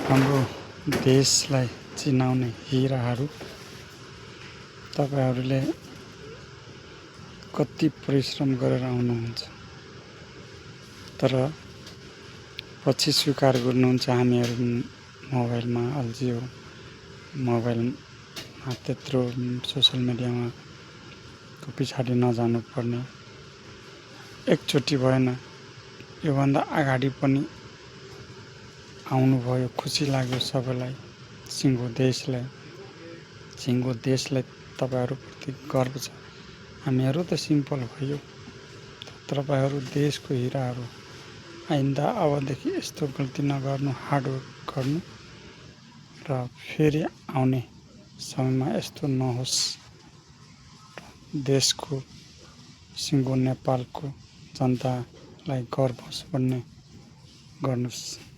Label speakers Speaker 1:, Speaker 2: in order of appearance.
Speaker 1: हाम्रो देशलाई चिनाउने हिराहरू तपाईहरूले कति परिश्रम गरेर आउनुहुन्छ, तर पछि स्वीकार गर्नुहुन्छ हामीहरू मोबाइलमा अल्झियो, मोबाइलमा त्यत्रो सोसल मिडियामा को पछाडि नजानु पर्ने। एकचोटि भएन, योभन्दा अगाडि पनि आउनुभयो, खुसी लाग्यो सबैलाई। सिङ्गो देशलाई तपाईहरूप्रति गर्व छ। हामीहरू त सिम्पल भयो, तपाईँहरू देशको हिराहरू। आइन्दा अबदेखि यस्तो गल्ती नगर्नु, हार्डवर्क गर्नु र फेरि आउने समयमा यस्तो नहोस्। देशको सिङ्गो नेपालको जनतालाई गर्व होस् भन्ने गर्नुहोस्।